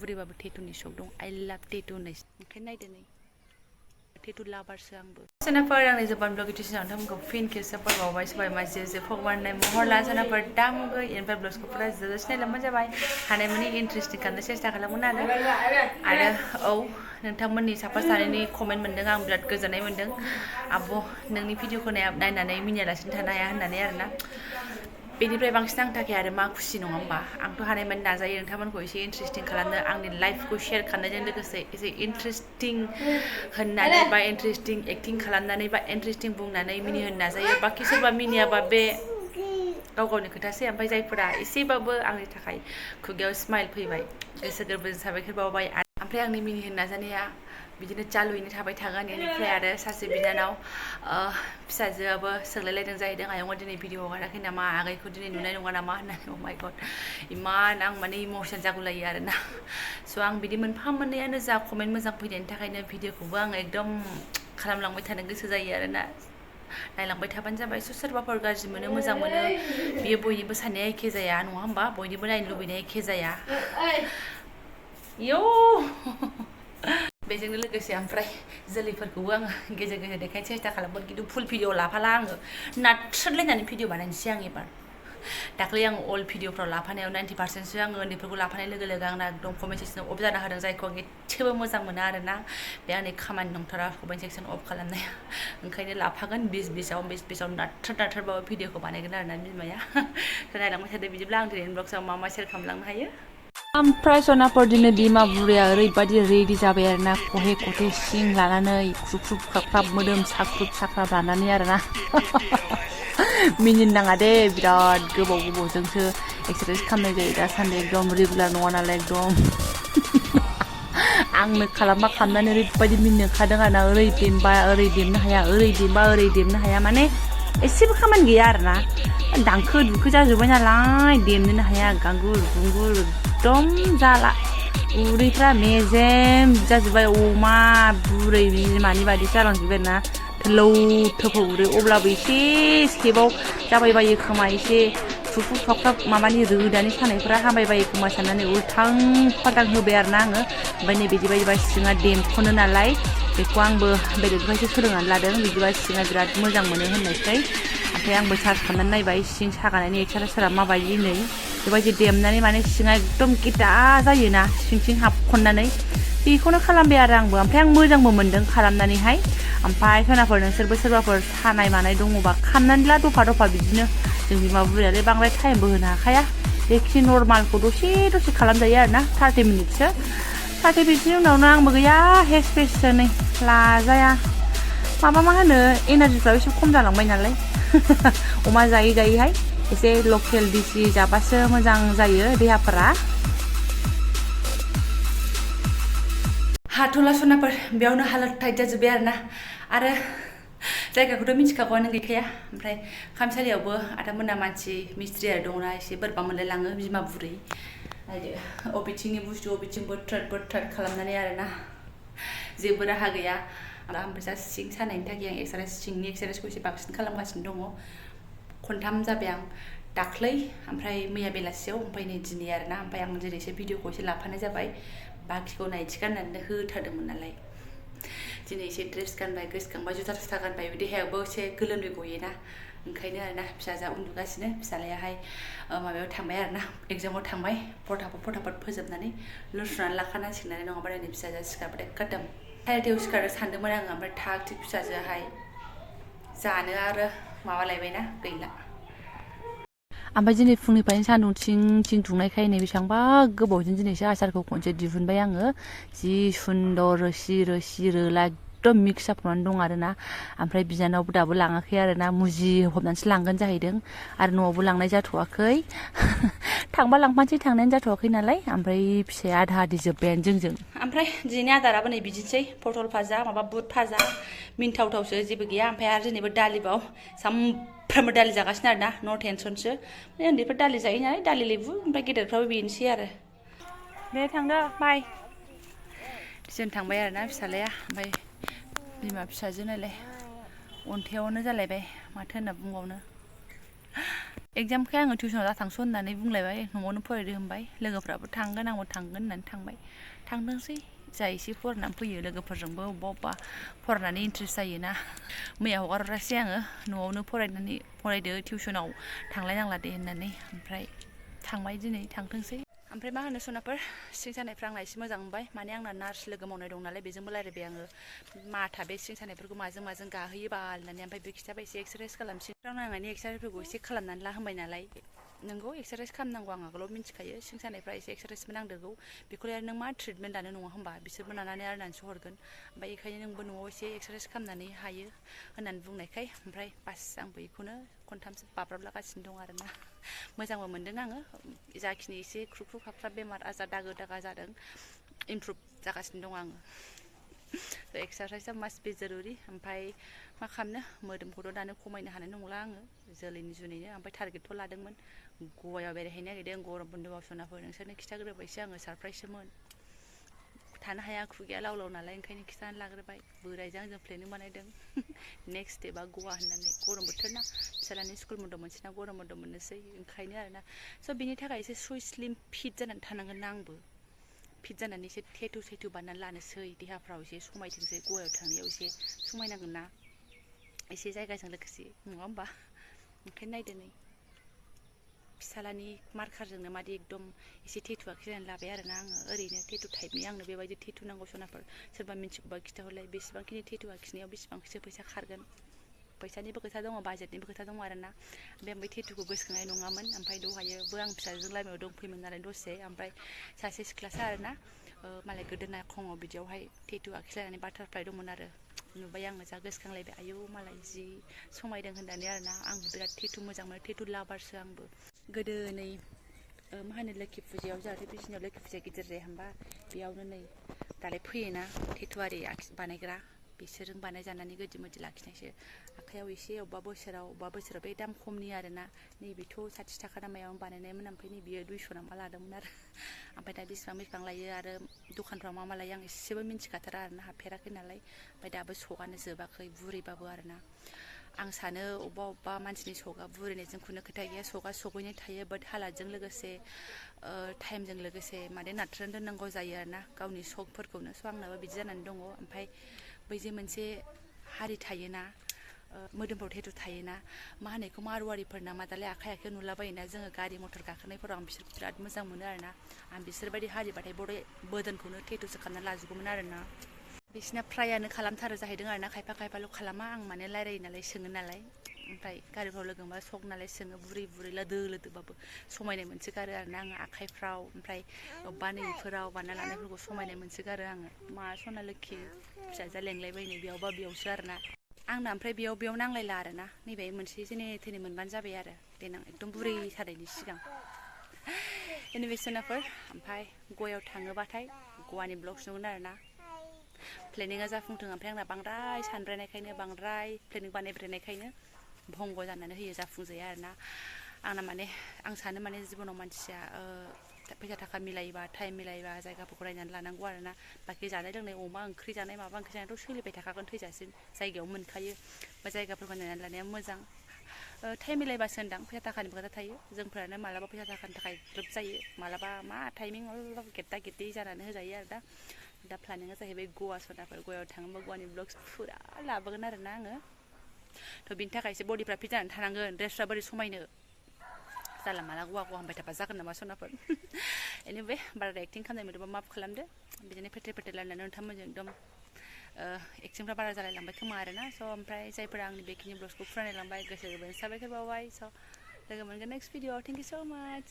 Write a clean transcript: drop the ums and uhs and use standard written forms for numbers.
बुरैबाबो टेटुनि शक दं आइ लाभ टेटु होननाय ओंखायनो नायदो नै टेटु लाभारसो आंबो सोनाफोर आंनि जोबानब्लग इउटिउब नोंथांमोनखौ फिन खेबसे फैबावबाय सबाय माजे जे भगवान महर ला सोनाफोर दामुगै इनफाय ब्लग्सखौ फुरा जोबोद नायलांबानो जाबाय हानायमानि इन्टारेस्टिं खालामनो सेस्था खालामगोन आरो औ नोंथांमोननि साफा सानैनि कमेन्ट मोन्दों आं बिराद गोजोननाय मोन्दों आब' नोंनि भिडिअखौ नायनानै मिनियालासिनो थानो हाया होननानै आरोना बेनिफ्राय बांसिन आंनि थाखाय आरो मा खुसि नङा होमबा आंथ' हानायमानि नाजायो नोंथांमोनखौ एसे इन्टारेस्टिं खालामनो आंनि लाइफखौ शेयार खालामनायजों लोगोसे एसे इन्टारेस्टिं होननानै बा इन्टारेस्टिं एक्टिं खालामनानै बा इन्टारेस्टिं बुंनानै मिनिहोनो नाजायो बाखि सोरबा मिनियाबा बे गाव गावनि खोथासै ओमफ्राय जायफोरा एसेबाबो आंनि थाखाय खुगायाव स्माइल फैबाय गोसो गोरबोजों साबायखर बावबाय ओमफ्राय आंनि मिनिहोनो नाजानाया बिदिनो चालुयैनो थाबाय थागोन बेनिफ्राय आरो सासे बिनानाव फिसाजोआबो सोंलायलायदों जाहैदों आयंआ दिनै भिडिअ हगाराखै नामा आगैखौ दिनै नुनाय नङा नामा होननानै अ माय गड इमान आं माने इमोसन जागुलायो आरोना स' आं बिदि मोनफा मोननैयानो जा कमेन्ट मोजां फैनायनि थाखायनो भिडिअखौबो आङो एकदम खालामलांबाय थानो गोसो जायो आरोना नायलांबाय थाबानो जाबाय स' सोरबाफोर गाज्रि मोनो मोजां मोनो बियो बयनिबो साननाया एखे जाया नङा होमबा बयनिबो नायनो लुबैनाया एखे जाया यो बेजोंनो लोगोसे ओमफ्राय जोलैफोरखौबो आङो गेजेर गेजेर देखायनो सेस्था खालामगोन खिन्थु फुल भिडिअ लाफाला आङो नाथ्रोदलायनानै भिडिअ बानायनोसै आं एबार दाख्लै आं अल भिडिअफ्राव लाफानायाव 90%सो आङो उन्दैफोरखौ लाफानाय लोगो लोगो आंना एकदम कमेन्ट सेक्सनाव अफ जाना होदों जायखौ आं एसेबो मोजां मोना आरोना बे आंनि खामानि नंथारा कमेन्ट सेक्सन अफ खालामनाया ओंखायनो लाफागोन 20-20आव नाथ्रोदबाबो भिडिअखौ बानायगोन आरोना बिमाया नायलांबाय थादो बिदिब्ला आं दिनैनि ब्लग्सआव मा मा शेयार खालामलांनो हायो ओमफ्राय सनाफोर दिनै बिमा बुरैया ओरैबायदि रेडि जाबाय आरोना खहे खथे सिं लानानै ख्रुब ख्राब मोदोम साख्रुब साख्राब लानानै आरोना मिनिनो नाङा दे बिराद गोबावजोंसो एक्सारसाइज खालामनाय जायो दासान्दि एकदम रेगुलार नङा नालाय एकदम आंनो खालामनानै ओरैबायदि मिनिनो ओंखारदों आरोना ओरै देमबा ओरै देमनो हाया ओरै देमबा ओरै देमनो हाया माने एसेबो खामानि गैया आरोना दांखो दुखो जाजोब्बाय नालाय देमनोनो हाया गांगुर गुंगुर एकदम जाला उदैफ्रा मेजेम जाजोब्बाय अमा बुरै बिमानि बायदि जालांजोब्बाय आरोना थोलौ थोफौ उदै अब्लाबो एसे स्टेपाव जाबायबायो खोमा एसे फुफु फाख्राब माबानि रोदानि सानायफ्रा हामबायबायो खोमा साननानै उल्थां फाल्थां होबाय आरोना आङो ओमफ्राय नै बिदिबायदिबा सिङा देमख'नो नालाय बेखौ आंबो बेलेगनिफ्रायसो सोलोंनानै लादों बिदिबा सिङा बिराद मोजां मोनो होननायखाय ओमफ्राय आंबो सार्च खालामनानै नायबाय सिं सागानायनि एक्सारसाइसफोरा माबायदि नै बेबायदि देमनानै माने सिङा एकदम गिदा जायोना सिं हाबखननानै बेखौनो खालामबाय आरो आंबो ओमफ्राय आं मोजांबो मोन्दों खालामनानैहाय ओमफ्राय खोनाफोर नोंसोरबो सोरबाफोर सानाय मानाय दङबा खालामनानै ला दफा बिदिनो जों बिमा बुरैयालाय बांद्राय टाइमबो होनो हाखाया बेखि नर्मालखौ दसे खालामजायो आरोना 30 मिनिटसो 30 मिनिटनि उनावनो आंबो गैया हेस फेससो नै लाजाया माबा मा होनो एनार्जिफ्राबो एसे खम जालांबाय नालाय अमा जायैहाय एसे लकेल दिसि जाबासो मोजां जायो देहाफोरा हाथ'ला सनाफोर बेयावनो हालत टाइट जाजोब्बाय आरो जायगाखौथ' मिथिखागौआनो गैखाया ओमफ्राय खामसालियावबो आदामोना मानसि मिस्ट्रिया दंना एसे बोरबा मोनलायलाङो बिमा बुरै नायदो अबेथिंनि बुस्थु अबेथिं बोथ्राद खालामनानै आरोना जेबो राहा गैया ओमफ्राय सिं सानायनि थाखाय आं सिंनि एक्सारसाइसखौ एसे बांसिन खालामगासिनो दङ खनथाम जाबाय आं दाख्लै ओमफ्राय मैया बेलासियाव ओमफ्राय नै दिनै आरोना ओमफ्राय आं दिनैसो भिडिअखौ एसे लाफानाय जाबाय बाखिखौ नायथि गाननानै होथारदोंमोन नालाय दिनै एसे ड्रेस गानबाय गोसोखांबाय जुथा थुथा गानबाय देहायावबो एसे गोलोमदै गयोना ओंखायनो आरोना फिसाजोआ उन्दुगासिनो फिसालायाहाय माबायाव थांबाय आरोना एगजामाव थांबाय फटाफट फोजोबनानै लुस्रानानै लाखानांसिगोन नङाबा दिनै फिसाजोआ सिखारबाथाय खतम 4:30 सिखारनो सानदोंमोन आङो ओमफ्राय थाग थिग फिसाजोआहाय जानो आरो माबालायबायना गैला ओमफ्राय दिनै फुंनिफ्रायनो सान्दुं थिं दुंनायखाय नै बेसेबांबा गोबावजों दिनैसो आसारखौ खनसे दिहुनबाय आङो जि सुन्दर रोसि रोला एकदम मिक्स जाफानानै दं आरोना ओमफ्राय बिनानावबो दाबो लाङाखै आरोना मुजि हबनानैसो लांगोन जाहैदों आरो न'आवबो लांनाय जाथ'वाखै थांबा लांफानोसै थांनायानो जाथ'वाखै नालाय ओमफ्राय फिसाया आधा आधि जोब्बायानो जोंजों ओमफ्राय दिनैनि आदाराबो नै बिदिनोसै पटल भाजा माबा बुट भाजा मिन्थावथावसो जेबो गैया ओमफ्राय आरो दिनैबो दालिबाव सामफ्रामबो दालि जागासिनो आरोना न' टेनसनसो उन्दैफोर दालि जायो नालाय दालि लेबु ओमफ्राय गेदेरफ्राबो बेनोसै आरो दे थांदो बाय जों थांबाय आरोना फिसालाया ओमफ्राय बिमा फिसाजो नालाय अन्थायावनो जालायबाय माथो होनना बुंबावनो एग्जामखाय आङो टिउसनाव दा थांस' होननानै बुंलायबाय न'आवनो फरायदो होनबाय लोगोफ्राबो थांगोन आंबो थांगोन होननानै थांबाय थांदोंसै जा एसे फरायनानै फैयो लोगोफोरजोंबो अबेबा फरायनानै इन्ट्रेस्ट जायोना मैया हगारहरासै आङो न'आवनो फरायदो टिउसनाव थांलायनांला दे होननानै ओमफ्राय थांबाय दिनै थांथोंसै ओमफ्राय मा होनो सनाफोर सिं सानायफ्रा आंना एसे मोजां मोनबाय माने आंना नार्स लोगो मावनाय दं नालाय बेजोंबो रायलायबाय आङो माथा बे सिं सानायफोरखौ माजों गाहोयो बाल होननानै ओमफ्राय बे खिथाबाय एसे एक्सारसाइस खालामसै नांनानै एक्सारसाइसफोरखौ एसे खालामनानै ला होनबाय नालाय नोंगौ एक्सारसाइस खालामनांगौ आं आगोलाव मिन्थिखायो सिं सानायफ्रा एसे एक्सारसाइसबो नांदेरगौ बेखौलाय आरो नों मा ट्रिटमेन्ट लानो नङा होमबा बिसोरबो लानानै आरनानैसो हरगोन ओमफ्राय बेखायनो नोंबो न'आव एसे एक्सारसाइस खालामनानै हायो होननानै बुंनायखाय ओमफ्राय बास आंबो बेखौनो खनथामसो बाब्राबलागासिनो दं आरोना मोजांबो मोनदों आङो जाखिनि एसे ख्रुख्रु खाख्रा बेमार आजार दागो दागा जादों इमप्रुभ जागासिनो दं आङो एक्सारसाइसआ मास्ट बि जरुरि ओमफ्राय मा खालामनो मोदोमखौथ' दानो खमायनो हानाय नंला आङो जोलैनि जुनैनो ओमफ्राय टारगेटथ' लादोंमोन गवायाव बेरायहैनो नागिरदों गरम बन्द'आव सनाफोर नोंसोरनो खिथाग्रोबायसो आङो सारप्राइजसोमोन थानो हाया खुगाया लाव लाव नालाय ओंखायनो खिथानानै लाग्रोबाय बोरायजों आंजों प्लेनिं बानायदों नेक्स्ट स्टेपआ गवा होननानै गरम बोथोर ना फिसालानि स्कुल बन्द' मोनसैना गरम बन्द' मोननोसै ओंखायनो आरोना स' बिनि थाखाय एसे स्लिम फिट जानानै थानांगोन ना आंबो फिट जानानै एसे टेटु सेटु बानायनानै लानोसै देहाफ्राव एसे समायथोंसै गवायाव थांनायाव एसे समायनांगोन ना एसे जायगाजों लोगोसे नङा होमबा ओंखायनो नायदो नै फिसालानि मार्कारजोंनो मादि एकदम एसे टेटु आखिनानै लाबाय आरोना आङो ओरैनो टेटु टाइपनि आंनो बेबायदि टेटु नांगौ सनाफोर सोरबा मिन्थिगौबा खिथाहरलाय बेसेबांखिनि टेटु आखिनायाव बेसेबांसो फैसा खारगोन फैसानिबो खोथा दङ बाजेटनिबो खोथा दङ आरोना ओमफ्राय टेटुखौ गोसोखांनाय नङामोन ओमफ्राय दहायोबो आं फिसाजों लामायाव दंफैयोमोन नालाय दसे ओमफ्राय सासे सिख्लासा आरोना मालाय गोदोना खङाव बिदियावहाय टेटु आखिलायनानै बाटारफ्लाइ दंमोन आरो नुबाय आङो जा गोसोखांलायबाय आयौ मालाय जि समायदों होननानै आरोना आंबो बिराद टेटु मोजां मोनो टेटु लाभारसो आंबो गोदो नै मा होनो लोखि फुजायाव जाहाथे बिसिनियाव लोखि फुजाया गिदिर जाया होमबा बेयावनो नै दालाय फैयोना टेटु आरि बानायग्रा बिसोरजों बानायजानानै गोदि मोदि लाखिनायसो आखाइयाव एसे अबेबा बोसोराव बे दाम खमनि आरोना नैबेथ' 60 थाखा ना मायावनो बानायनायमोन ओमफ्राय नैबेयो 200 ना मा लादोंमोन आरो ओमफ्राय दा बेसेबां लायो आरो दखानफ्राव मा लायो आं एसेबो मिन्थिखाथारा आरोना हाबफेराखै नालाय ओमफ्राय दाबो सकानो जोबाखै बुरैबाबो आरोना आं सानो अबेबा मानसिनि सका बुरैनायजों खुनु खोथा गैया सका सगैनो थायो बाट हालादजों लोगोसे टाइमजों लोगोसे माने नाथ्रोन दोननांगौ जायो आरोना गावनि सकफोरखौनो स' आंनाबो बिदि जानानै दङ ओमफ्राय बै जे मोनसे हारि थायोना मोदोमफ्राव टेटु थायोना मा होनो बेखौ मारुवारिफोरना मा दालाय आखाइयाव नुलाबायोना जोङो गारि मटर गाखोनायफोराव आं बिसोरखौ बिराद मोजां मोनो आरोना आं बिसोरबायदि हारिबाथाय बोदोनखौनो टेटुसो खालामना लाजोबगौमोन आरोना बिसिना फ्रायानो खालामथारो जाहैदों आरोना खायफाल' खालामा आं माने रायलायो नालाय सोङो नालाय ओमफ्राय गारिफ्राव लोगो मोनबा सक नालाय सोङो बुरै लोदोबाबो समायनाय मोनसोगारो आरोना आङो आखाइफ्राव ओमफ्राय अबेबा नैफोराव बानायना लानायफोरखौ समायनाय मोनसोगारो आङो मा सना लोखि फिसाजोआ लेंलायबायनो बेयावसो आरोना आंना ओमफ्राय बेयाव नांलायला आरोना नैबे मोनसे जेने थेने मोनबानो जाबाय आरो देनां एकदम बुरै सारायनि सिगां एनिवे सोनाफोर ओमफ्राय गवायाव थाङोबाथाय गवानि ब्लग्स नुगोन आरोना प्लेनिङा जाफुंथों ओमफ्राय आंना बांद्राय सानब्रेनायखायनो बांद्राय प्लेनिं बानायब्रेनायखायनो भंग जानानै होयो जाफुंजाया आरोना आंना माने आं सानो माने जिबनाव मानसिया फैसा थाखा मिलायोबा टाइम मिलायोबा जायगाफोरखौ नायनानै लानांगौ आरोना बाखि जानाय लोंनाय अमा ओंख्रि जानाय माबा ओंख्रि जानायथ' सोलिबाय थाखागोन थैजासिम जायगायाव मोनखायो बा जायगाफोरखौ नायनानै लानाया मोजां टाइम मिलायबासो होनदां फैसा थाखानिबो खोथा थायो जोंफोरानो मालाबा फैसा थाखानि थाखाय ग्रोब जायो मालाबा मा टाइमिं गेद्दा गेद्दि जानानै होजायो आरो दा प्लानिङा जाहैबाय गवा सनाफोर गवायाव थाङोबा गवानि ब्लग्स फुरा लाबोगोन आरोना आङो थ' बिनि थाखाय एसे बडिफ्रा फिट जानानै थानांगोन ड्रेसफ्रा बोरै समायनो जाला माला गवा होनबाय थाबा जागोन नामा सनाफोर एनिवे बारा एक्टिं खालामनाय मोनोबा माफ खालामदो बिदिनो फेथेर रायलायनानै नोंथांमोनजों एकदम एक्टिंफ्रा बारा जालायलांबाय खोमा आरोना स' ओमफ्राय जायफोरा आंनि बेखिनि ब्लग्सखौ फरायलांबाय गोसो गोरबोजों साबायखर बावबाय स' लोगो मोनगोन नेक्स्ट भिडिअ थेंक इउ स' माच